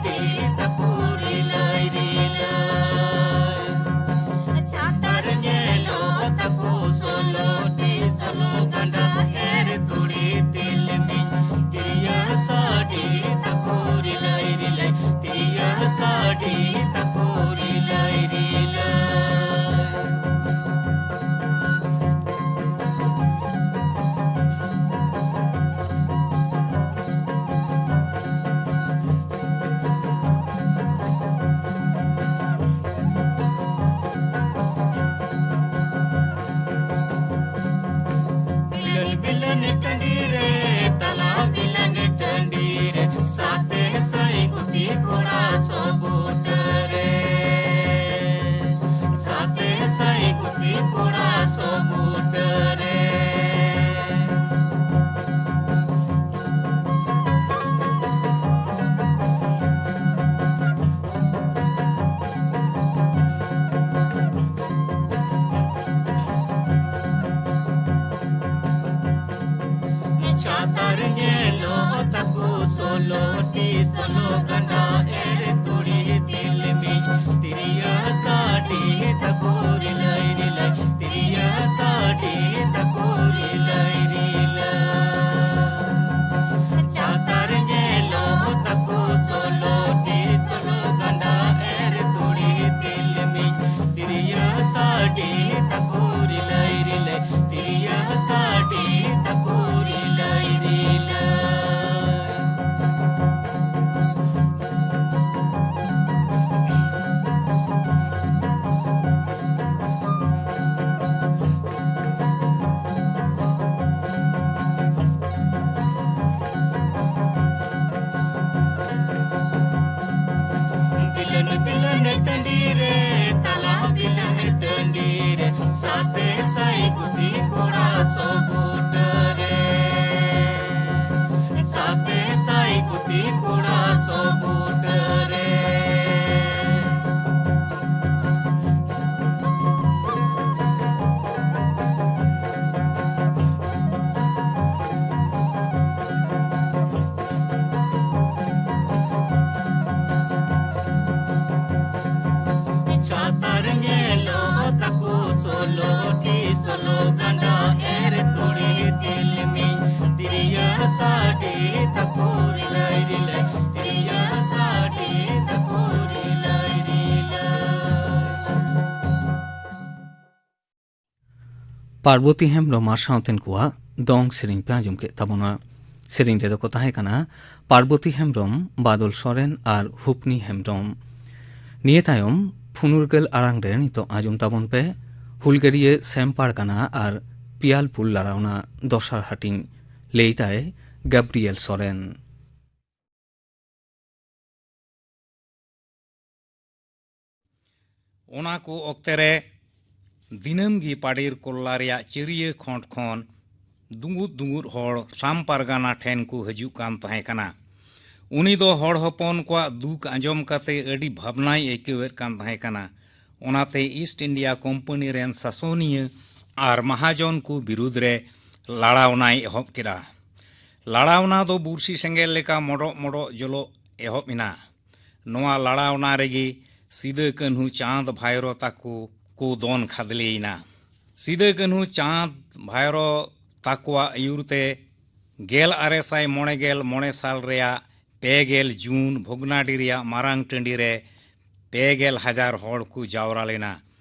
ᱛᱟᱠᱚ ᱨᱤᱞᱟᱹᱭ ᱨᱤᱞᱟᱹᱭ᱾ ᱪᱷᱟᱛᱟᱨ ᱧᱮᱞᱚᱜ ᱛᱟᱠᱚ ᱥᱳᱞᱳ ᱴᱤ ᱥᱳᱞᱳ ᱜᱟᱸᱰᱟ ᱮᱨ ᱛᱩᱲᱤ ᱛᱤᱞᱢᱤᱧ᱾ ᱛᱤᱨᱭᱟᱹ ᱥᱟᱰᱮ ᱛᱟᱠᱚ ᱨᱤᱞᱟᱹᱭ ᱨᱤᱞᱟᱹᱭ, ᱛᱤᱨᱭᱟᱹ ᱥᱟᱰᱮ ᱛᱟᱠᱚ ᱨᱤᱞᱟᱹᱭ ᱨᱤᱞᱟᱹᱭ᱾ ᱵᱤᱞᱟᱹᱱᱤ ᱵᱤᱞᱟᱹᱱᱤ ᱴᱟᱺᱰᱤ ᱨᱮ, ᱛᱟᱞᱟ ᱵᱤᱞᱟᱹᱱᱤ ᱴᱟᱺᱰᱤ ᱨᱮ, ᱥᱟᱛᱮ ᱥᱟᱹᱭ ᱜᱩᱛᱤ ᱠᱚᱲᱟ ᱥᱚᱵᱩᱴᱟᱹ ᱨᱮ, ᱥᱟᱛᱮ ᱥᱟᱹᱭ ᱜᱩᱛᱤ ᱠᱚᱲᱟ ᱥᱚᱵᱩᱴᱟᱹ ᱨᱮ᱾ ᱪᱷᱟᱛᱟᱨ ᱧᱮᱞᱚᱜ ᱛᱟᱠᱚ ᱥᱳᱞᱳ ᱴᱤ ᱥᱳᱞᱳ ᱜᱟᱸᱰᱟ ᱮᱨ ᱛᱩᱲᱤ ᱛᱤᱞᱢᱤᱧ᱾ ᱛᱤᱨᱭᱟᱹ ᱥᱟᱰᱮ ᱛᱟᱠᱚ ᱨᱤᱞᱟᱹᱭ ᱨᱤᱞᱟᱹᱭ, ᱛᱤᱨᱭᱟᱹ ᱥᱟᱰᱮ ᱛᱟᱠᱚ ᱨᱤᱞᱟᱹᱭ ᱨᱤᱞᱟᱹᱭ᱾ ᱪᱷᱟᱛᱟᱨ ᱧᱮᱞᱚᱜ ᱛᱟᱠᱚ ᱥᱳᱞᱳ ᱴᱤ ᱥᱳᱞᱳ ᱜᱟᱸᱰᱟ ᱮᱨ ᱛᱩᱲᱤ ᱛᱤᱞᱢᱤᱧ᱾ ᱛᱤᱨᱭᱟᱹ ᱥᱟᱰᱮ ᱛᱟᱠᱚ ᱨᱤᱞᱟᱹᱭ ᱨᱤᱞᱟᱹᱭ, ᱛᱤᱨᱭᱟᱹ ᱥᱟᱰᱮ ᱛᱟᱠᱚ ᱨᱤᱞᱟᱹᱭ ᱨᱤᱞᱟᱹᱭ᱾ ᱞᱟᱛᱟᱨ ᱧᱮᱞᱚᱜ ᱛᱟᱠᱚ ᱥᱳᱞᱳ ᱴᱤ ᱥᱳᱞᱳ ᱜᱟᱸᱰᱟ ᱮᱨ ᱛᱩᱲᱤ ᱛᱤᱞᱢᱤᱧ ᱛᱤᱨᱭᱳ ᱥᱟᱰᱮ ᱛᱟᱠᱚ ᱨᱤᱞᱟᱹᱭ ᱨᱤᱞᱟᱹᱭ ᱛᱤᱨᱭᱳ ᱥᱟᱰᱮ ᱛᱟᱠᱚ ᱨᱤᱞᱟᱹᱭ ᱨᱤᱞᱟᱹᱭ᱾ ᱯᱟᱨᱵᱚᱛᱤ ᱦᱮᱢᱵᱽᱨᱚᱢ ᱟᱨ ᱥᱟᱶᱛᱮᱱ ᱠᱚᱣᱟᱜ ᱫᱚᱝ ᱥᱮᱨᱮᱧ ᱯᱮ ᱟᱸᱡᱚᱢ ᱠᱮᱫ ᱛᱟᱵᱚᱱᱟ᱾ ᱥᱮᱨᱮᱧ ᱨᱮᱫᱚ ᱠᱚ ᱛᱟᱦᱮᱸ ᱠᱟᱱᱟ ᱯᱟᱨᱵᱚᱛᱤ ᱦᱮᱢᱵᱽᱨᱚᱢ, ᱵᱟᱫᱚᱞ ᱥᱚᱨᱮᱱ ᱟᱨ ᱦᱩᱯᱱᱤ ᱦᱮᱢᱵᱽᱨᱚᱢ᱾ ᱱᱤᱭᱟᱹ ᱛᱟᱭᱚᱢ ᱯᱷᱩᱱᱩᱨᱜᱟᱹᱞ ᱟᱲᱟᱝ ᱨᱮ ᱱᱤᱛᱚᱜ ᱟᱸᱡᱚᱢ ᱛᱟᱵᱚᱱ ᱯᱮ ᱦᱩᱞᱜᱟᱹᱨᱤᱭᱟᱹ ᱥᱮᱢ ᱯᱟᱨᱜᱟᱱᱟ ᱟᱨ ᱯᱤᱭᱟᱞᱯᱩᱨ ᱞᱟᱲᱟᱣᱱᱟ ᱫᱚᱥᱟᱨ ᱦᱟᱹᱴᱤᱧ, ᱞᱟᱹᱭ ᱛᱟᱭ ᱜᱟᱵᱽᱨᱤᱭᱮᱞ ᱥᱚᱨᱮᱱ᱾ ᱚᱱᱟ ᱠᱚ ᱚᱠᱛᱮ ᱨᱮ ᱫᱤᱱᱟᱹᱢ ᱜᱮ ᱯᱟᱰᱤᱨ ᱠᱚᱞᱞᱟ ᱨᱮᱭᱟᱜ ᱪᱟᱹᱨᱭᱟᱹ ᱠᱷᱚᱸᱰ ᱠᱷᱚᱱ ᱫᱩᱸᱜᱩᱫ ᱫᱩᱸᱜᱩᱫ ᱦᱚᱲ ᱥᱟᱢ ᱯᱟᱨᱜᱟᱱᱟ ᱴᱷᱮᱱ ᱠᱚ ᱦᱤᱡᱩᱜ ᱠᱟᱱ ᱛᱟᱦᱮᱸ ᱠᱟᱱᱟ᱾ ᱩᱱᱤ ᱫᱚ ᱦᱚᱲ ᱦᱚᱯᱚᱱ ᱠᱚᱣᱟᱜ ᱫᱩᱠ ᱟᱸᱡᱚᱢ ᱠᱟᱛᱮ ᱟᱹᱰᱤ ᱵᱷᱟᱵᱽᱱᱟᱭ ᱟᱹᱭᱠᱟᱹᱣᱮᱫ ᱠᱟᱱ ᱛᱟᱦᱮᱸ ᱠᱟᱱᱟ᱾ ᱚᱱᱟᱛᱮ ᱤᱥᱴ ᱤᱱᱰᱤᱭᱟ ᱠᱳᱢᱯᱟᱱᱤ ᱨᱮᱱ ᱥᱟᱥᱚᱱᱤᱭᱟᱹ ᱟᱨ ᱢᱟᱦᱟᱡᱚᱱ ᱠᱚ ᱵᱤᱨᱩᱫᱽ ᱨᱮ ᱞᱟᱲᱟᱣᱱᱟᱭ ᱮᱦᱚᱵ ᱠᱮᱫᱟ᱾ ᱞᱟᱲᱟᱣᱱᱟ ᱫᱚ ᱵᱩᱨᱥᱤ ᱥᱮᱸᱜᱮᱞ ᱞᱮᱠᱟ ᱢᱚᱰᱚᱜ ᱢᱚᱰᱚᱜ ᱡᱚᱞᱚᱜ ᱮᱦᱚᱵ ᱮᱱᱟ᱾ ᱱᱚᱣᱟ ᱞᱟᱲᱟᱣᱱᱟ ᱨᱮᱜᱮ ᱥᱤᱫᱟᱹ ᱠᱟᱹᱱᱦᱩ ᱪᱟᱸᱫᱽ ᱵᱷᱟᱭᱨᱚ ᱛᱟᱠᱚ ᱠᱚ ᱫᱚᱱ ᱠᱷᱟᱫᱽᱞᱮᱭᱮᱱᱟ᱾ ᱥᱤᱫᱟᱹ ᱠᱟᱹᱱᱦᱩ ᱪᱟᱸᱫᱽ ᱵᱷᱟᱭᱨᱚ ᱛᱟᱠᱚᱣᱟᱜ ᱟᱹᱭᱩᱨ ᱛᱮ ᱜᱮᱞ ᱟᱨᱮ ᱥᱟᱭ ᱢᱚᱬᱮ ᱜᱮᱞ ᱢᱚᱬᱮ ᱥᱟᱞ ᱨᱮᱭᱟᱜ ᱯᱮ ᱜᱮᱞ ᱡᱩᱱ ᱵᱷᱚᱜᱽᱱᱟᱰᱤ ᱨᱮᱭᱟᱜ ᱢᱟᱨᱟᱝ ᱴᱟᱺᱰᱤ ᱨᱮ ᱯᱮ ᱜᱮᱞ ᱦᱟᱡᱟᱨ ᱦᱚᱲ ᱠᱚ ᱡᱟᱣᱨᱟ ᱞᱮᱱᱟ᱾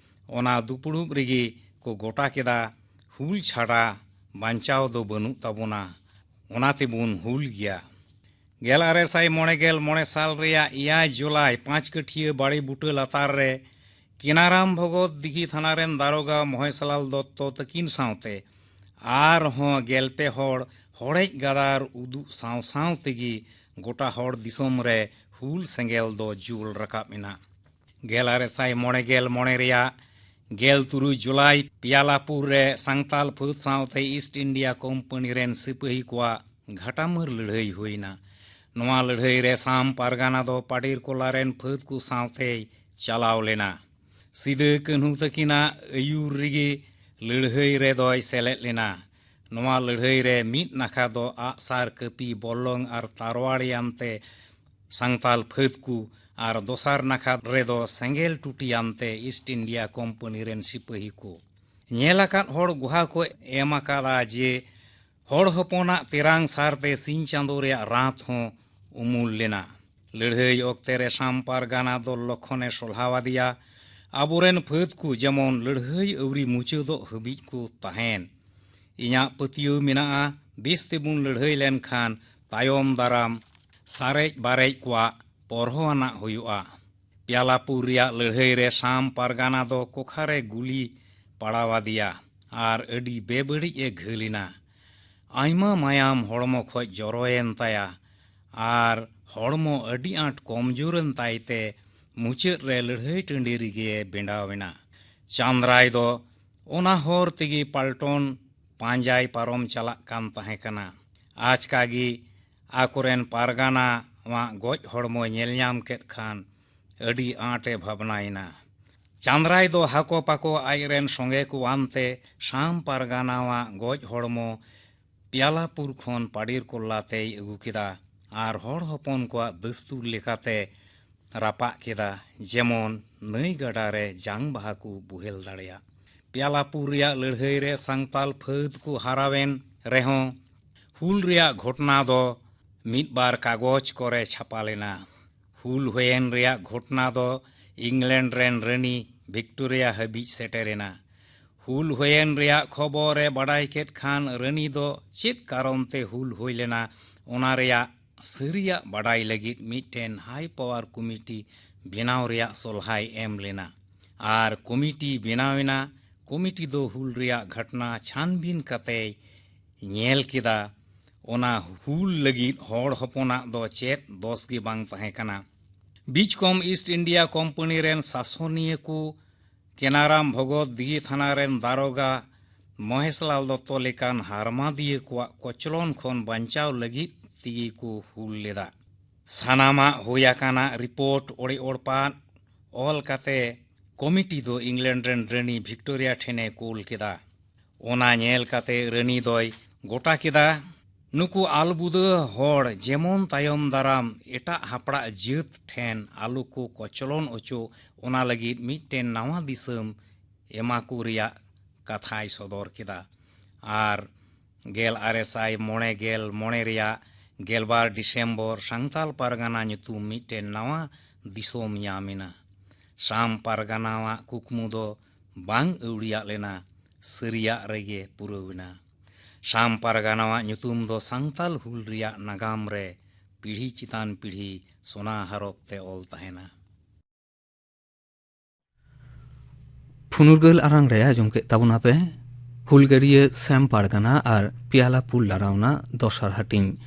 ᱚᱱᱟ ᱫᱩᱯᱲᱩᱵ ᱨᱮᱜᱮ ᱠᱚ ᱜᱚᱴᱟ ᱠᱮᱫᱟ, ᱦᱩᱞ ᱪᱷᱟᱰᱟ ᱵᱟᱧᱪᱟᱣ ᱫᱚ ᱵᱟᱹᱱᱩᱜ ᱛᱟᱵᱚᱱᱟ, ᱚᱱᱟ ᱛᱮᱵᱚᱱ ᱦᱩᱞ ᱜᱮᱭᱟ᱾ ᱜᱮᱞ ᱟᱨᱮ ᱥᱟᱭ ᱢᱚᱬᱮ ᱜᱮᱞ ᱢᱚᱬᱮ ᱥᱟᱞ ᱨᱮᱭᱟᱜ ᱮᱭᱟᱭ ᱡᱩᱞᱟᱭ ᱯᱟᱸᱪ ᱠᱟᱹᱴᱷᱤᱭᱟᱹ ᱵᱟᱲᱮ ᱵᱩᱴᱟᱹ ᱞᱟᱛᱟᱨ ᱨᱮ ᱠᱮᱱᱟᱨᱟᱢ ᱵᱷᱚᱜᱚᱛ ᱫᱤᱜᱷᱤ ᱛᱷᱟᱱᱟ ᱨᱮᱱ ᱫᱟᱨᱚᱜᱟ ᱢᱚᱦᱮᱥᱞᱟᱞ ᱫᱚᱛᱛᱚ ᱛᱟᱹᱠᱤᱱ ᱥᱟᱶᱛᱮ ᱟᱨᱦᱚᱸ ᱜᱮᱞ ᱯᱮ ᱦᱚᱲ ᱦᱚᱲᱮᱡ ᱜᱟᱫᱟᱨ ᱩᱫᱩᱜ ᱥᱟᱶ ᱥᱟᱶ ᱛᱮᱜᱮ ᱜᱚᱴᱟ ᱦᱚᱲ ᱫᱤᱥᱚᱢ ᱨᱮ ᱦᱩᱞ ᱥᱮᱸᱜᱮᱞ ᱫᱚ ᱡᱩᱞ ᱨᱟᱠᱟᱵ ᱮᱱᱟ᱾ ᱜᱮᱞ ᱟᱨᱮ ᱥᱟᱭ ᱢᱚᱬᱮ ᱜᱮᱞ ᱢᱚᱬᱮ ᱨᱮᱭᱟᱜ ᱜᱮᱞ ᱛᱩᱨᱩᱭ ᱡᱩᱞᱟᱭ ᱯᱤᱭᱟᱞᱟᱯᱩᱨ ᱨᱮ ᱥᱟᱝᱛᱟᱞ ᱯᱷᱟᱹᱫ ᱥᱟᱶᱛᱮ ᱤᱥᱴ ᱤᱱᱰᱤᱭᱟ ᱠᱳᱢᱯᱟᱱᱤ ᱨᱮᱱ ᱥᱤᱯᱟᱹᱦᱤ ᱠᱚᱣᱟᱜ ᱜᱷᱟᱴᱟᱢᱟᱹᱨ ᱞᱟᱹᱲᱦᱟᱹᱭ ᱦᱩᱭ ᱮᱱᱟ᱾ ᱱᱚᱣᱟ ᱞᱟᱹᱲᱦᱟᱹᱭ ᱨᱮ ᱥᱟᱢ ᱯᱟᱨᱜᱟᱱᱟ ᱫᱚ ᱯᱟᱰᱤᱨ ᱠᱚᱞᱟ ᱨᱮᱱ ᱯᱷᱟᱹᱫ ᱠᱚ ᱥᱟᱶᱛᱮᱭ ᱪᱟᱞᱟᱣ ᱞᱮᱱᱟ᱾ ᱥᱤᱫᱟᱹ ᱠᱟᱹᱱᱦᱩ ᱛᱟᱹᱠᱤᱱᱟᱜ ᱟᱹᱭᱩᱨ ᱨᱮᱜᱮ ᱞᱟᱹᱲᱦᱟᱹᱭ ᱨᱮᱫᱚᱭ ᱥᱮᱞᱮᱫ ᱞᱮᱱᱟ᱾ ᱱᱚᱣᱟ ᱞᱟᱹᱲᱦᱟᱹᱭ ᱨᱮ ᱢᱤᱫ ᱱᱟᱠᱷᱟ ᱫᱚ ᱟᱜᱼᱥᱟᱨ, ᱠᱟᱹᱯᱤ, ᱵᱚᱞᱞᱚᱝ ᱟᱨ ᱛᱟᱨᱣᱟᱲᱤᱭᱟᱱ ᱛᱮ ᱥᱟᱝᱛᱟᱞ ᱯᱷᱟᱹᱫ ᱠᱚ ᱟᱨ ᱫᱚᱥᱟᱨ ᱱᱟᱠᱷᱟ ᱨᱮᱫᱚ ᱥᱮᱸᱜᱮᱞ ᱴᱩᱴᱤᱭᱟᱱ ᱛᱮ ᱤᱥᱴ ᱤᱱᱰᱤᱭᱟ ᱠᱳᱢᱯᱟᱱᱤ ᱨᱮᱱ ᱥᱤᱯᱟᱹᱦᱤ ᱠᱚ᱾ ᱧᱮᱞ ᱟᱠᱟᱫ ᱦᱚᱲ ᱜᱩᱦᱟ ᱠᱚ ᱮᱢ ᱟᱠᱟᱫᱟ ᱡᱮ ᱦᱚᱲ ᱦᱚᱯᱚᱱᱟᱜ ᱛᱮᱨᱟᱝ ᱥᱟᱨᱛᱮ ᱥᱤᱧ ᱪᱟᱸᱫᱚ ᱨᱮᱭᱟᱜ ᱨᱟᱛ ᱦᱚᱸ ᱩᱢᱩᱞ ᱞᱮᱱᱟ᱾ ᱞᱟᱹᱲᱦᱟᱹᱭ ᱚᱠᱛᱮ ᱨᱮ ᱥᱟᱢ ᱯᱟᱨᱜᱟᱱᱟ ᱫᱚ ᱞᱚᱠᱷᱚᱱᱮ ᱥᱚᱞᱦᱟᱣ ᱟᱫᱮᱭᱟ, ᱟᱵᱚᱨᱮᱱ ᱯᱷᱟᱹᱫ ᱠᱚ ᱡᱮᱢᱚᱱ ᱞᱟᱹᱲᱦᱟᱹᱭ ᱟᱹᱣᱨᱤ ᱢᱩᱪᱟᱹᱫᱚᱜ ᱦᱟᱹᱵᱤᱡ ᱠᱚ ᱛᱟᱦᱮᱱ᱾ ᱤᱧᱟᱹᱜ ᱯᱟᱹᱛᱭᱟᱹᱣ ᱢᱮᱱᱟᱜᱼᱟ, ᱵᱮᱥ ᱛᱮᱵᱚᱱ ᱞᱟᱹᱲᱦᱟᱹᱭ ᱞᱮᱱᱠᱷᱟᱱ ᱛᱟᱭᱚᱢ ᱫᱟᱨᱟᱢ ᱥᱟᱨᱮᱡ ᱵᱟᱨᱮᱡ ᱠᱚᱣᱟᱜ ᱯᱚᱨᱦᱚᱣᱟᱱᱟᱜ ᱦᱩᱭᱩᱜᱼᱟ᱾ ᱯᱮᱭᱟᱞᱟᱯᱩᱨ ᱨᱮᱭᱟᱜ ᱞᱟᱹᱲᱦᱟᱹᱭ ᱨᱮ ᱥᱟᱢ ᱯᱟᱨᱜᱟᱱᱟ ᱫᱚ ᱠᱚᱠᱷᱟᱨᱮ ᱜᱩᱞᱤ ᱯᱟᱲᱟᱣ ᱟᱫᱮᱭᱟ ᱟᱨ ᱟᱹᱰᱤ ᱵᱮᱵᱟᱹᱲᱤᱡ ᱮ ᱜᱷᱟᱹᱞ ᱮᱱᱟ᱾ ᱟᱭᱢᱟ ᱢᱟᱭᱟᱢ ᱦᱚᱲᱢᱚ ᱠᱷᱚᱡ ᱡᱚᱨᱚᱭᱮᱱ ᱛᱟᱭᱟ ᱟᱨ ᱦᱚᱲᱢᱚ ᱟᱹᱰᱤ ᱟᱸᱴ ᱠᱚᱢᱡᱳᱨᱮᱱ ᱛᱟᱭᱛᱮ ᱢᱩᱪᱟᱹᱫ ᱨᱮ ᱞᱟᱹᱲᱦᱟᱹᱭ ᱴᱟᱺᱰᱤ ᱨᱮᱜᱮ ᱵᱮᱸᱰᱟᱣ ᱮᱱᱟ᱾ ᱪᱟᱸᱫᱽᱨᱟᱭ ᱫᱚ ᱚᱱᱟ ᱦᱚᱨ ᱛᱮᱜᱮ ᱯᱟᱞᱴᱚᱱ ᱯᱟᱸᱡᱟᱭ ᱯᱟᱨᱚᱢ ᱪᱟᱞᱟᱜ ᱠᱟᱱ ᱛᱟᱦᱮᱸ ᱠᱟᱱᱟ᱾ ᱟᱪᱠᱟ ᱜᱮ ᱟᱠᱚᱨᱮᱱ ᱯᱟᱨᱜᱟᱱᱟᱣᱟᱜ ᱜᱚᱡ ᱦᱚᱲᱢᱚᱭ ᱧᱮᱞ ᱧᱟᱢ ᱠᱮᱫ ᱠᱷᱟᱱ ᱟᱹᱰᱤ ᱟᱸᱴᱮ ᱵᱷᱟᱵᱽᱱᱟᱭᱮᱱᱟ᱾ ᱪᱟᱸᱫᱽᱨᱟᱭ ᱫᱚ ᱦᱟᱠᱚ ᱯᱟᱠᱚ ᱟᱡᱨᱮᱱ ᱥᱚᱸᱜᱮ ᱠᱚ ᱟᱱᱛᱮ ᱥᱟᱢ ᱯᱟᱨᱜᱟᱱᱟᱣᱟᱜ ᱜᱚᱡ ᱦᱚᱲᱢᱚ ᱯᱮᱭᱟᱞᱟᱯᱩᱨ ᱠᱷᱚᱱ ᱯᱟᱰᱤᱨ ᱠᱚᱞᱞᱟ ᱛᱮᱭ ᱟᱹᱜᱩ ᱠᱮᱫᱟ ᱟᱨ ᱦᱚᱲ ᱦᱚᱯᱚᱱ ᱠᱚᱣᱟᱜ ᱫᱟᱹᱥᱛᱩᱨ ᱞᱮᱠᱟᱛᱮ ᱨᱟᱯᱟᱜ ᱠᱮᱫᱟ, ᱡᱮᱢᱚᱱ ᱱᱟᱹᱭ ᱜᱟᱰᱟ ᱨᱮ ᱡᱟᱝ ᱵᱟᱦᱟ ᱠᱚ ᱵᱩᱦᱮᱞ ᱫᱟᱲᱮᱭᱟᱜ᱾ ᱯᱮᱭᱟᱞᱟᱯᱩᱨ ᱨᱮᱭᱟᱜ ᱞᱟᱹᱲᱦᱟᱹᱭ ᱨᱮ ᱥᱟᱱᱛᱟᱞ ᱯᱷᱟᱹᱫ ᱠᱚ ᱦᱟᱨᱟᱣᱮᱱ ᱨᱮᱦᱚᱸ, ᱦᱩᱞ ᱨᱮᱭᱟᱜ ᱜᱷᱚᱴᱱᱟ ᱫᱚ ᱢᱤᱫ ᱵᱟᱨ ᱠᱟᱜᱚᱡᱽ ᱠᱚᱨᱮ ᱪᱷᱟᱯᱟ ᱞᱮᱱᱟ᱾ ᱦᱩᱞ ᱦᱩᱭᱮᱱ ᱨᱮᱭᱟᱜ ᱜᱷᱚᱴᱱᱟ ᱫᱚ ᱤᱝᱞᱮᱱᱰ ᱨᱮᱱ ᱨᱟᱹᱱᱤ ᱵᱷᱤᱠᱴᱳᱨᱤᱭᱟ ᱦᱟᱹᱵᱤᱡ ᱥᱮᱴᱮᱨᱮᱱᱟ᱾ ᱦᱩᱞ ᱦᱩᱭᱮᱱ ᱨᱮᱭᱟᱜ ᱠᱷᱚᱵᱚᱨ ᱮ ᱵᱟᱰᱟᱭ ᱠᱮᱫ ᱠᱷᱟᱱ ᱨᱟᱹᱱᱤ ᱫᱚ ᱪᱮᱫ ᱠᱟᱨᱚᱱ ᱛᱮ ᱦᱩᱞ ᱦᱩᱭ ᱞᱮᱱᱟ, ᱚᱱᱟ ᱨᱮᱭᱟᱜ ᱥᱟᱹᱨᱤᱭᱟᱜ ᱵᱟᱰᱟᱭ ᱞᱟᱹᱜᱤᱫ ᱢᱤᱫᱴᱮᱱ ᱦᱟᱭ ᱯᱟᱣᱟᱨ ᱠᱚᱢᱤᱴᱤ ᱵᱮᱱᱟᱣ ᱨᱮᱭᱟᱜ ᱥᱚᱞᱦᱟᱭ ᱮᱢ ᱞᱮᱱᱟ᱾ ᱟᱨ ᱠᱚᱢᱤᱴᱤ ᱵᱮᱱᱟᱣ ᱮᱱᱟ᱾ ᱠᱚᱢᱤᱴᱤ ᱫᱚ ᱦᱩᱞ ᱨᱮᱭᱟᱜ ᱜᱷᱚᱴᱱᱟ ᱪᱷᱟᱱᱵᱤᱱ ᱠᱟᱛᱮᱭ ᱧᱮᱞ ᱠᱮᱫᱟ, ᱚᱱᱟ ᱦᱩᱞ ᱞᱟᱹᱜᱤᱫ ᱦᱚᱲ ᱦᱚᱯᱚᱱᱟᱜ ᱫᱚ ᱪᱮᱫ ᱫᱚᱥ ᱜᱮ ᱵᱟᱝ ᱛᱟᱦᱮᱸ ᱠᱟᱱᱟ᱾ ᱵᱤᱪᱠᱚᱢ ᱤᱥᱴ ᱤᱱᱰᱤᱭᱟ ᱠᱳᱢᱯᱟᱱᱤ ᱨᱮᱱ ᱥᱟᱥᱚᱱᱤᱭᱟᱹ ᱠᱚ ᱠᱮᱱᱟᱨᱟᱢ ᱵᱷᱚᱜᱚᱛ ᱫᱤᱜᱤ ᱛᱷᱟᱱᱟ ᱨᱮᱱ ᱫᱟᱨᱚᱜᱟ ᱢᱚᱦᱮᱥᱞᱟᱞ ᱫᱚᱛᱛᱚ ᱞᱮᱠᱟᱱ ᱦᱟᱨᱢᱟᱫᱤᱭᱟᱹ ᱠᱚᱣᱟᱜ ᱠᱚᱪᱞᱚᱱ ᱠᱷᱚᱱ ᱵᱟᱧᱪᱟᱣ ᱞᱟᱹᱜᱤᱫ ᱛᱮᱜᱮ ᱠᱚ ᱦᱩᱞ ᱞᱮᱫᱟ᱾ ᱥᱟᱱᱟᱢᱟᱜ ᱦᱩᱭ ᱟᱠᱟᱱᱟ ᱨᱤᱯᱳᱨᱴ ᱚᱲᱮ ᱚᱲᱯᱟᱫ ᱚᱞ ᱠᱟᱛᱮ ᱠᱚᱢᱤᱴᱤ ᱫᱚ ᱤᱝᱞᱮᱱᱰ ᱨᱮᱱ ᱨᱟᱹᱱᱤ ᱵᱷᱤᱠᱴᱳᱨᱤᱭᱟ ᱴᱷᱮᱱᱮ ᱠᱩᱞ ᱠᱮᱫᱟ᱾ ᱚᱱᱟ ᱧᱮᱞ ᱠᱟᱛᱮ ᱨᱟᱹᱱᱤ ᱫᱚᱭ ᱜᱚᱴᱟ ᱠᱮᱫᱟ ᱱᱩᱠᱩ ᱟᱞᱵᱩᱫᱟᱹ ᱦᱚᱲ ᱡᱮᱢᱚᱱ ᱛᱟᱭᱚᱢ ᱫᱟᱨᱟᱢ ᱮᱴᱟᱜ ᱦᱟᱯᱲᱟᱜ ᱡᱟᱹᱛ ᱴᱷᱮᱱ ᱟᱞᱚ ᱠᱚ ᱠᱚᱪᱞᱚᱱ ᱚᱪᱚᱜ, ᱚᱱᱟ ᱞᱟᱹᱜᱤᱫ ᱢᱤᱫᱴᱮᱱ ᱱᱟᱣᱟ ᱫᱤᱥᱚᱢ ᱮᱢᱟ ᱠᱚ ᱨᱮᱭᱟᱜ ᱠᱟᱛᱷᱟᱭ ᱥᱚᱫᱚᱨ ᱠᱮᱫᱟ᱾ ᱟᱨ ᱜᱮᱞ ᱟᱨᱮ ᱥᱟᱭ ᱢᱚᱬᱮ ᱜᱮᱞ ᱢᱚᱬᱮ ᱨᱮᱭᱟᱜ ᱜᱮᱞᱵᱟᱨ ᱰᱤᱥᱮᱢᱵᱚᱨ ᱥᱟᱱᱛᱟᱞ ᱯᱟᱨᱜᱟᱱᱟ ᱧᱩᱛᱩᱢ ᱢᱤᱫᱴᱮᱱ ᱱᱟᱣᱟ ᱫᱤᱥᱚᱢ ᱧᱟᱢ ᱮᱱᱟ᱾ ᱥᱟᱢ ᱯᱟᱨᱜᱟᱱᱟᱣᱟᱜ ᱠᱩᱠᱢᱩ ᱫᱚ ᱵᱟᱝ ᱟᱹᱣᱲᱤᱭᱟᱜ ᱞᱮᱱᱟ, ᱥᱟᱹᱨᱤᱭᱟᱜ ᱨᱮᱜᱮ ᱯᱩᱨᱟᱹᱣ ᱮᱱᱟ᱾ ᱥᱟᱢ ᱯᱟᱨᱜᱟᱱᱟᱣᱟᱜ ᱧᱩᱛᱩᱢ ᱫᱚ ᱥᱟᱱᱛᱟᱞ ᱦᱩᱞ ᱨᱮᱭᱟᱜ ᱱᱟᱜᱟᱢ ᱨᱮ ᱯᱤᱲᱦᱤ ᱪᱮᱛᱟᱱ ᱯᱤᱲᱦᱤ ᱥᱚᱱᱟ ᱦᱟᱨᱚᱯ ᱛᱮ ᱚᱞ ᱛᱟᱦᱮᱱᱟ᱾ ᱯᱷᱩᱱᱩᱨᱜᱟᱹᱞ ᱟᱲᱟᱝ ᱨᱮ ᱟᱸᱡᱚᱢ ᱠᱮᱫ ᱛᱟᱵᱚᱱᱟ ᱯᱮ ᱦᱩᱞᱜᱟᱹᱨᱤᱭᱟᱹ ᱥᱟᱢ ᱯᱟᱨᱜᱟᱱᱟ ᱟᱨ ᱯᱤᱭᱟᱞᱟ ᱯᱩᱞ ᱞᱟᱲᱟᱣᱱᱟ ᱫᱚᱥᱟᱨ ᱦᱟᱹᱴᱤᱧ᱾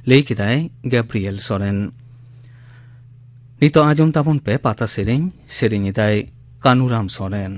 ᱞᱟᱹᱭ ᱠᱮᱫᱟᱭ ᱜᱮᱵᱨᱤᱭᱮᱞ ᱥᱚᱨᱮᱱ᱾ ᱱᱤᱛᱚᱜ ᱟᱸᱡᱚᱢ ᱛᱟᱵᱚᱱ ᱯᱮ ᱯᱟᱛᱟ ᱥᱮᱨᱮᱧ, ᱥᱮᱨᱮᱧ ᱮᱫᱟᱭ ᱠᱟᱱᱩᱨᱟᱢ ᱥᱚᱨᱮᱱ᱾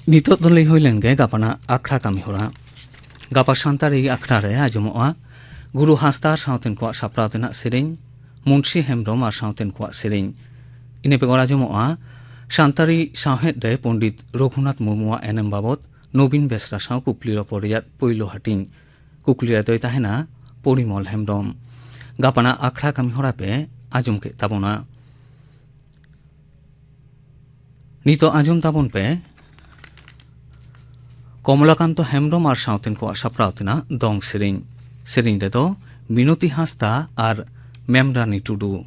ᱱᱤᱛᱚᱜ ᱫᱚ ᱞᱟᱹᱭ ᱦᱩᱭ ᱞᱮᱱ ᱜᱮ ᱜᱟᱯᱟᱱᱟᱜ ᱟᱠᱷᱲᱟ ᱠᱟᱹᱢᱤ ᱦᱚᱨᱟ᱾ ᱜᱟᱯᱟ ᱥᱟᱱᱛᱟᱲᱤ ᱟᱠᱷᱲᱟ ᱨᱮ ᱟᱸᱡᱚᱢᱚᱜᱼᱟ ᱜᱩᱨᱩ ᱦᱟᱸᱥᱫᱟ ᱟᱨ ᱥᱟᱶᱛᱮᱱ ᱠᱚᱣᱟᱜ ᱥᱟᱯᱲᱟᱣ ᱛᱮᱱᱟᱜ ᱥᱮᱨᱮᱧ, ᱢᱩᱱᱥᱤ ᱦᱮᱢᱵᱽᱨᱚᱢ ᱟᱨ ᱥᱟᱶᱛᱮᱱ ᱠᱚᱣᱟᱜ ᱥᱮᱨᱮᱧ᱾ ᱤᱱᱟᱹ ᱵᱮᱜᱚᱨ ᱟᱸᱡᱚᱢᱚᱜᱼᱟ ᱥᱟᱱᱛᱟᱲᱤ ᱥᱟᱶᱦᱮᱫ ᱨᱮ ᱯᱚᱸᱰᱤᱛ ᱨᱚᱜᱷᱩᱱᱟᱛᱷ ᱢᱩᱨᱢᱩᱣᱟᱜ ᱮᱱᱮᱢ ᱵᱟᱵᱚᱛ ᱱᱚᱵᱤᱱ ᱵᱮᱥᱨᱟ ᱥᱟᱶ ᱠᱩᱠᱞᱤ ᱨᱚᱯᱚᱲ ᱨᱮᱭᱟᱜ ᱯᱳᱭᱞᱳ ᱦᱟᱹᱴᱤᱧ᱾ ᱠᱩᱠᱞᱤ ᱨᱮᱫᱚᱭ ᱛᱟᱦᱮᱱᱟ ᱯᱚᱨᱤᱢᱚᱞ ᱦᱮᱢᱵᱽᱨᱚᱢ᱾ ᱜᱟᱯᱟᱱᱟᱜ ᱟᱠᱷᱲᱟ ᱠᱟᱹᱢᱤ ᱦᱚᱨᱟ ᱯᱮ ᱟᱸᱡᱚᱢ ᱠᱮᱫ ᱛᱟᱵᱚᱱᱟ᱾ ᱱᱤᱛᱚᱜ ᱟᱸᱡᱚᱢ ᱛᱟᱵᱚᱱ ᱯᱮ ᱠᱚᱢᱞᱟᱠᱟᱱᱛᱚ ᱦᱮᱢᱵᱽᱨᱚᱢ ᱟᱨ ᱥᱟᱶᱛᱮᱱ ᱠᱚᱣᱟᱜ ᱥᱟᱯᱲᱟᱣ ᱛᱮᱱᱟᱜ ᱫᱚᱝ ᱥᱮᱨᱮᱧ᱾ ᱥᱮᱨᱮᱧ ᱨᱮᱫᱚ ᱢᱤᱱᱚᱛᱤ ᱦᱟᱸᱥᱫᱟ ᱟᱨ ᱢᱮᱢᱨᱟᱱᱤ ᱴᱩᱰᱩ᱾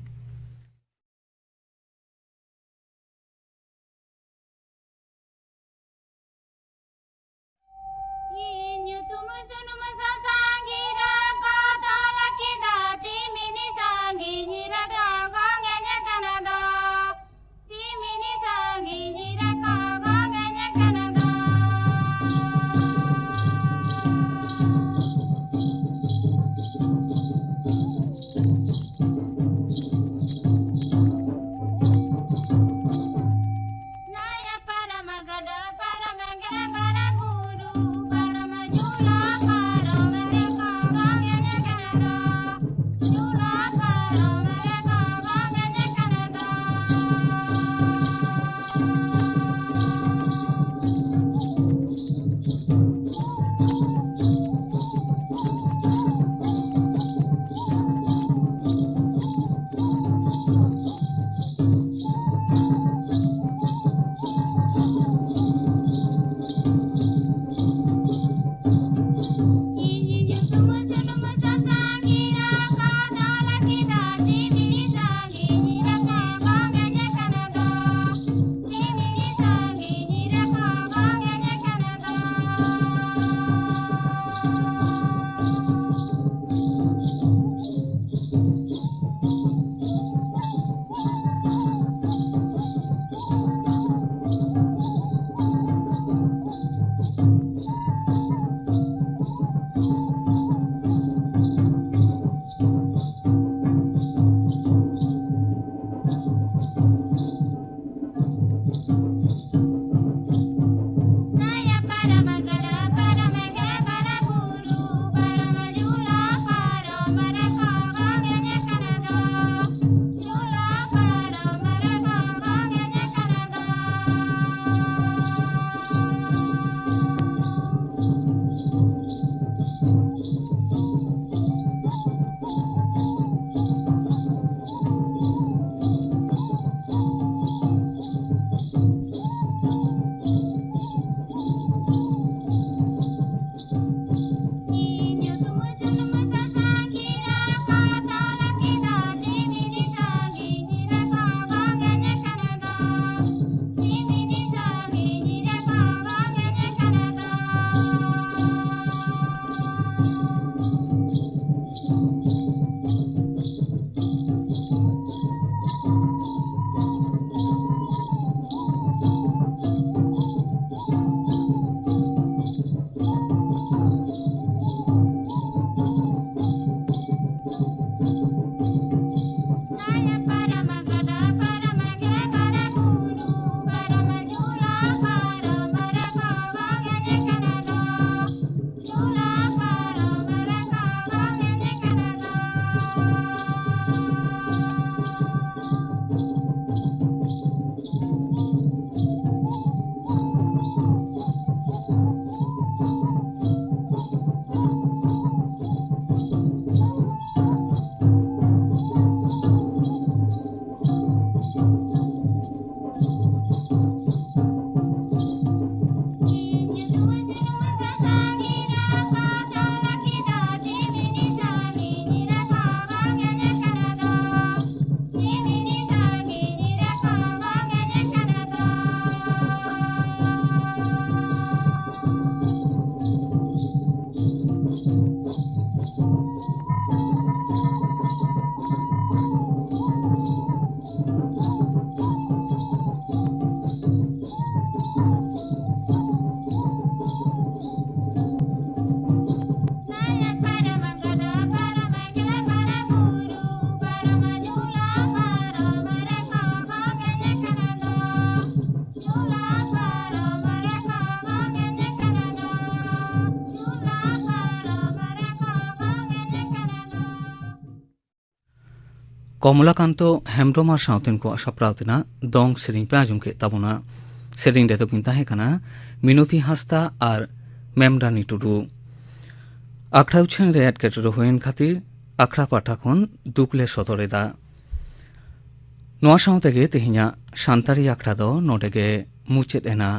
ᱠᱚᱢᱞᱟᱠᱟᱱᱛᱚ ᱦᱮᱢᱵᱽᱨᱚᱢ ᱟᱨ ᱥᱟᱶᱛᱮᱱ ᱠᱚᱣᱟᱜ ᱥᱟᱯᱲᱟᱣ ᱛᱮᱱᱟᱜ ᱫᱚᱝ ᱥᱮᱨᱮᱧ ᱯᱮ ᱟᱸᱡᱚᱢ ᱠᱮᱫ ᱛᱟᱵᱚᱱᱟ᱾ ᱥᱮᱨᱮᱧ ᱨᱮᱫᱚ ᱠᱤᱱ ᱛᱟᱦᱮᱸ ᱠᱟᱱᱟ ᱢᱤᱱᱚᱛᱤ ᱦᱟᱸᱥᱫᱟ ᱟᱨ ᱢᱮᱢᱨᱟᱱᱤ ᱴᱩᱰᱩ᱾ ᱟᱠᱷᱲᱟ ᱩᱪᱷᱟᱹᱱ ᱨᱮ ᱮᱴᱠᱮᱴᱚᱬᱮ ᱦᱩᱭᱮᱱ ᱠᱷᱟᱹᱛᱤᱨ ᱟᱠᱷᱲᱟ ᱯᱟᱦᱴᱟ ᱠᱷᱚᱱ ᱫᱩᱠ ᱞᱮ ᱥᱚᱫᱚᱨ ᱮᱫᱟ᱾ ᱱᱚᱣᱟ ᱥᱟᱶ ᱛᱮᱜᱮ ᱛᱮᱦᱮᱧᱟᱜ ᱥᱟᱱᱛᱟᱲᱤ ᱟᱠᱷᱲᱟ ᱫᱚ ᱱᱚᱰᱮ ᱜᱮ ᱢᱩᱪᱟᱹᱫ ᱮᱱᱟ᱾